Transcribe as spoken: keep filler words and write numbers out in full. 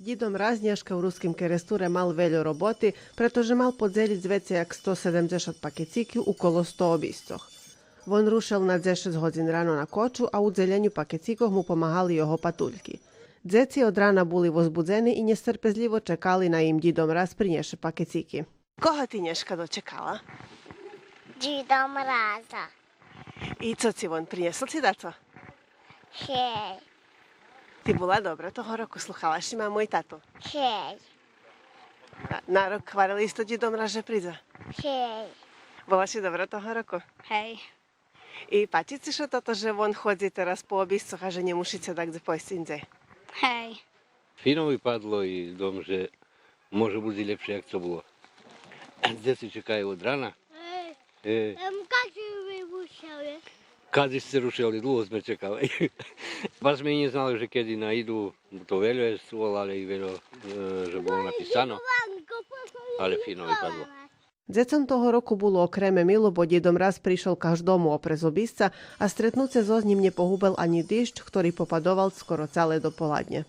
Дїдо Мраз нєшка у Руским Керестуре мал вельо роботи, прето же мал подзелїц вецей як сто седемдзешат пакециків у коло сто обисцох. Вон рушел на дзешец годзин рано на кочу, а у дзеленю пакецикох му помагали його патульки. Дзеци од рана були возбудзени и нєстерпезлїво чекали най им Дїдо Мраз принєше пакецики. Кого ти нєшка дочекала? Дїда Мраза. И цо ци вон принєсол ци дацо? Гей. Ти була добра того року, слухала ши маму и тату? Гей. А на рок гварели исто Дїдо Мраз же придзе? Гей. Була ши добра того року? Гей. И пачи ци ше тото же вон ходзи тераз по обисцох, а же нє мушице дагдзе пойсц индзей? Гей. Фино випадло и думам же може буц и лєпше як цо було. Дзеци чекаю од рана. Гей. Е. Ем, кадзи ви рушели? Кадзи сце рушели, длуго зме чекали. Баш зме и нє знали же кеди най иду, то вельо єст волали и вельо, е, же було написано. Але фино випадло. Дзецом того року було окреме мило, бо Дїдо Мраз пришол каждому опрез обисца, а стретнуце зоз нїм нє погубел анї диждж, хтори попадовал скоро цале дополаднє.